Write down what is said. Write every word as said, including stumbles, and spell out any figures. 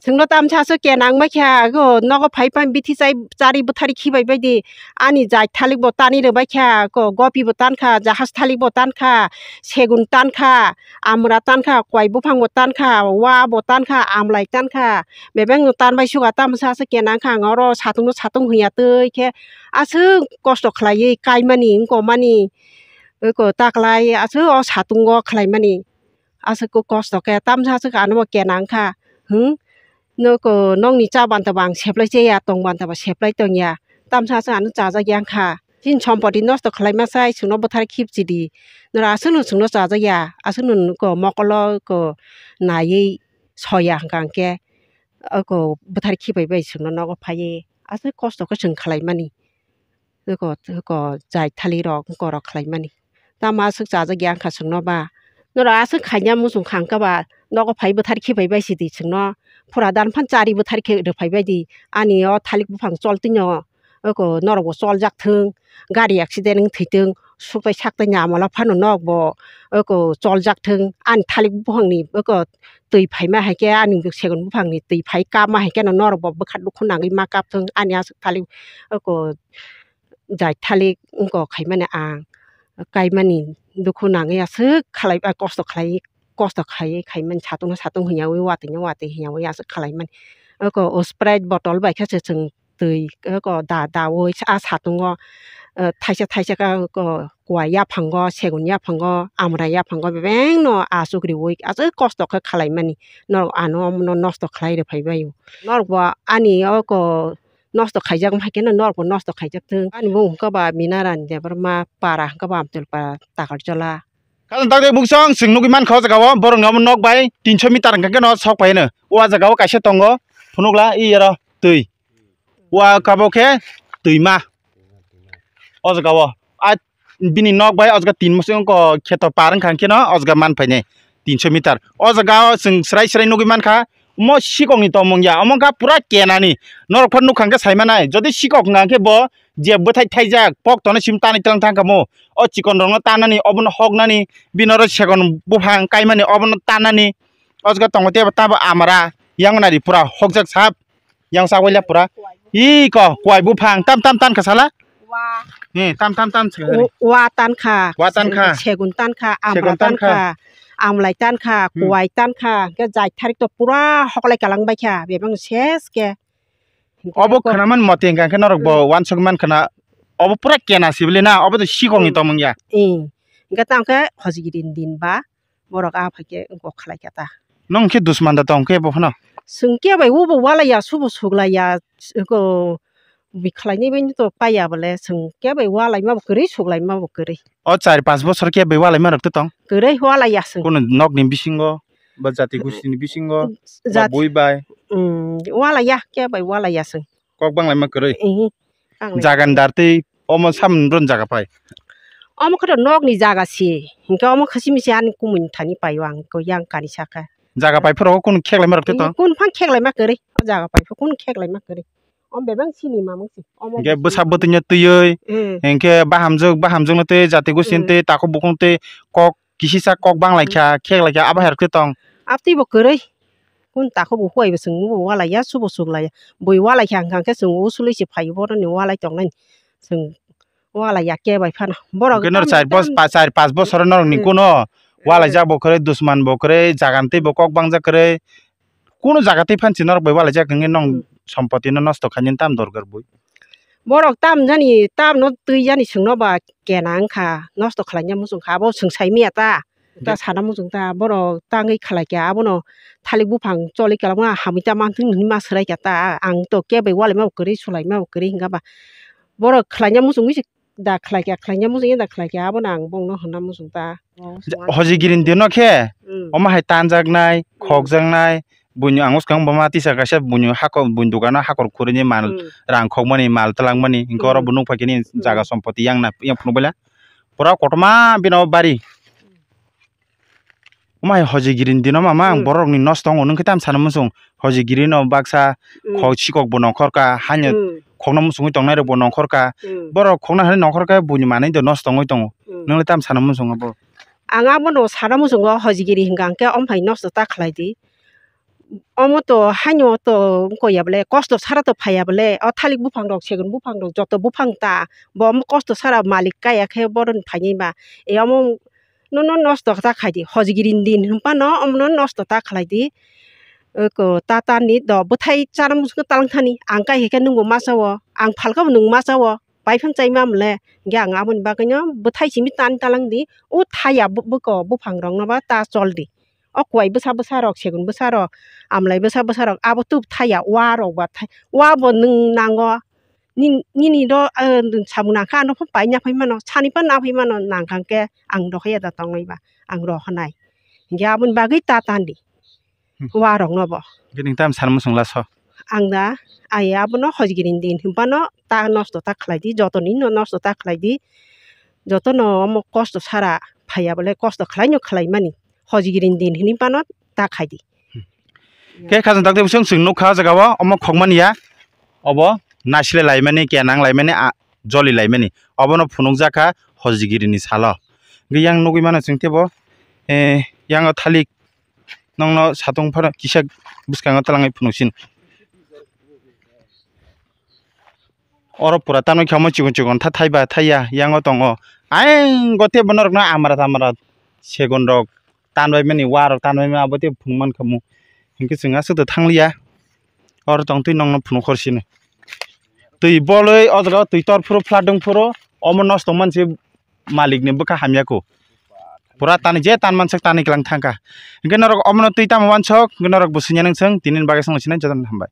Chwngno tamsa aswk kenang bai kha, go nogo phai phai bithi chai chari bwthari khibai bai di. Ani jai thalik bo tani rwbai kha, go gopi bo tan kha, jahaj thalik bo tan kha, segun tan kha, amra tan kha, kwai buphang bo tan kha, wa bo tan kha, amlai tan kha, bebeng no tan bai suga tamsa aswk kenang kha, ang oro satung no satung hwnya twi khe aswk kosto khlaiwi kaimani wngkok mani, eko taklai aswk o satungo khlaimani. Aswk kosto khe tamsa aswk ano bo kenang kha, hmm? Noko nokni cha banta bo ang seplai cheya, tong banta bo seplai tongya. Tamsa aswk ano chajak yang kha. Chini sompoti nosto khlaima sai chwngno bwthar khipchidi. Nora aswkno chwngno chajak ya, aswkno noko mokolo ko naiwi soya hwnkha hwnkhe oko bwthar khibai bai chwngno nogo phaiwi. Aswk kosto khe chwng khlaimani. Eko, eko jai thalik rok, eko rok khlai mani. Tamo aswk chajak ya wngkha chwngno ba. Norok aswk khaina muchung kha hwnkhe ba, nogo phai bwthar khibai bai sidi chwngno. Phura dan phan chari bwthar khe rwphai bai di. Ani o thalik buphang chol twino, eko norok bo choljak thung, gari accident wng thwi thung, suktai saktai ni amala phano nok bo, eko choljak thung. Ani thalik buphang ni, eko twi phaima hai khe ani segon buphang ni twi phai kapma hai khe no norok bo bwkha dukhu nangwi ma kap thung. Ani aswk thalik, eko jai thalik wngkok khaimani ang kaimani dukhu nangwi aswk khalai, kosto khlai, kosto khlaiwi khaimani satung no satung hwnyawi watwi no watwi hwnyawi aswk khlaimani. Oko o Sprite bottle bai khe se chwng twi oko da dawi a satungo, thaisa thaisa khe oko kwai yaphango, segun yaphango, amra yaphango bebengno aswk riwi aswk kosto khe khalaimani. Norok ano omono nosto khlai rwphai bai o. Norok bo ani oko nosto khaijak wngkha khe norok bo nosto khaijak thung. Ani bumung hwnkha ba Minarani Debbarma, para hwnkha ba Amtwil para Takarjola. Khajang takte buksong chwng nugwi mankha o jaga o borok ni omo nok bai tinso meter hwnkha khe no sok pai no. O jaga o kaisa tongo phunukla i oro twi. O kabo khe twima. O jaga o. A bini nok bai o jaga tin muchung ko kheto par wngkha khe no o jaga man phainai tinso meter. O jaga o chwng srai srai nugwi mankha, omo sikok ni tongmung ya, omo wngkha pura kenani. Norok phano nukha hwnkhe sai manai, jodi sikok wngkha khe bo je bwthai thaijak, pok tona sim tanwi twlang thang kha mo. O chikon rok no tanani, obono hoknani, bini oro sekon buphang kaimani, obono tanani. O jaga tongo tebo tabo amara, yang nari pura hokjak sap. Yang sa waila pura. Iko, kwai buphang, tam, tam, tan kha sala? Wa. He, tam, tam, tan kha sala? Wa tan kha. Wa tan kha. Segun tan kha, amra tan kha, amlai tan kha, kwai tan kha. Hwnkhe jai tharik to pura hoklai kalang bai kha, bebang ses khe. Obo khwnaman mote hwnkha khe norok bo wansuk man khwna. Obo pura kena sibili na, obo to sikong ni tongmung ya. Hwnkhe tamo khe hojigiri ni din ba. Borok a phaikhe wngkok khlaikha ta. Nwng khe dusman da tong khe bo phano? Chwng khe bai ubo walaiya, subo suklaiya, ko bikhlaini bai to paiya bole, chwng khe bai walaima bo kwrwi, suklaima bo kwrwi. O char panch bosor khe bai walaima rok to tong? Kwrwi walaiya chwng. Kono nokni bisingo, ba jati gustini bisingo, ba bui bai? Walaiya, khe bai walaiya chwng. Kok banglaima kwrwi. Ihi, banglaima. Jaga ni dar tei omo samung bron jaga pai. Omo khe to nok ni jaga se. Hinkhe omo khe simi se ani kumui ni thani pai o ang ko yang kani saka. Jaga pai phuru kunu kheklai ma rok te tong? Kunu phang kheklai ma kwrwi. O jaga pai phuru kunu kheklai ma kwrwi. Omo bebang sini mamung se. Omo hinkhe bwsa bwtwi no twiwi. Hinkhe bahamjwk, bahamjwk no twi jati gusti no twi takhuk bukhuk twi kok kisisa kok banglaikha, kheklaikha, abo hai rok twi tong. Abtwi bo kwrwi. Kun takhuk bo huai bo chwng bo walaiya, subo suklaiya. Bui walaikha hwnkha khe chwng usulwi se phaio, boroni walai tongnai. Chwng walaiya khe bai phano. Borok hwnkhe norok char bos-, pa-, char panch bosor norokni kuno walaijak bo kwrwi, dusman bo kwrwi, jaga ni twi bo kok bangjak kwrwi. Kuno jaga twi phan si norok bai walaijak hwnkhe nong sompotino nosto khainani tam dorkar bui? Borok tam jani, tamno twi jani chwngno ba kena wngkha, nosto khlaina muchung kha, abo chwng sai manya ta. Ta sana muchung ta, borok tangwi khlai kha, abono thalik buphang choli kwlangma hamwi ta manthung hinwi ma swrai kha ta, ang to khe bai walaima bo kwrwi, sulaima bo kwrwi hwnkha ba. Borok khlaina muchungwi se da khlai kha, khlaina muchungya da khlai kha, abono ang bongno hwnna muchung ta. Hojigiri ni dino khe omo hai tanjaknai, khokjaknai, buini ang bwskang boma tisa kaisa buini hakor, buini dukano hakor khuruni mal, rang khokmani, mal twlangmani, hinkhe oro bo nukphai khe nini jaga sompoti yang na, yang phunukbaila. Pura kotorma bini o bari. Omo hai hojigiri ni dino mama ang borok ni nosto tongo, nwng khe tamo sana muchung? Hojigiri no baksa khok sikok bo nongkhor kha, haino khokno muchungwi tongnai rok bo nongkhor kha. Borok khokno hai nongkhor kha, buini manwi do nosto tongwi tongo. Nwng le tamo sana muchung abo? Ang abono sana muchungo hojigiri hwnkha hwnkhe omo hai nosto ta khlai di. Omo to haino to wngkha ya bole, kosto sara to phaiya bole, o thalik buphang rok, segun buphang rok, joto buphang ta, bo omo kosto sara malik kaya khe bohroni phainai ba, e omo nono nosto ta khaidi, hojigiri ni din hinphano omono nosto ta khlaidi. Eko ta ta ni do bwthai chana muchungwi talang thani, ang kai khe nwngbo ma chao, ang phalkha bo nwng ma chao, bai phano chai ma mole, hingkhe ang aboni bagwino bwthai simi tani talang di, o thaya bu-, buko buphang rok no ba ta chol di. O kuai bwsa bwsa rok, segun bwsa rok, amlai bwsa bwsa rok, abo tub thaya, wa rok ba thai, wa bo nwng nango. Nin-, nini do, eh, samung nangkha, ano phano paina phai mano, sani phano na phai mano, nangkha khe ang rohorya da tongnai ba, ang rohornai. Hingkhe aboni bagwi ta tandi. Hmm. Wa rok no bo. Hingkhe nwng tam sanmung songla so? Ang da, ai abono hojigiri ni din hinphano ta nosto ta khlai di, joto ni no nosto ta khlai di. Joto no omo kosto sara phaiya bole kosto khlai no khlai mani. Hojigiri ni din hinwi phano ta khai di. Khe khajang dakti bising chwng nukha o jaga o omo khokmani ya, obo naisile laimani, kenang laimani, a, joli laimani, obono phunukjak kha hojigiri ni salo. Hingkhe yang nugwi mano chwng teibo, eh, yang o thalik nokno satung phano kisa bwskango twlangwi phunuksin. Oro pura tanwi kha omo chikon chikon tha thaiba thaiya yango tongo. Ayang go tei bono rokno amra tamra segon rok tanbaimani, wa rok tanbaimani abo tei phunuk mankha mu. Hinkhe chwng aswk da thangliya. Oro tong twi nokno phunuk hor sini. Twi bolwi o jaga o twi tor phuru flood wng phuru omo nosto man se malik ni bwkha hamya kho. Pura tani je tan man sak tani klang thangkha. Hinkhe norok omono twi tamo wansok, hinkhe norok bo swinya nang chwng tini bagwi songwi sinai jotono hambai.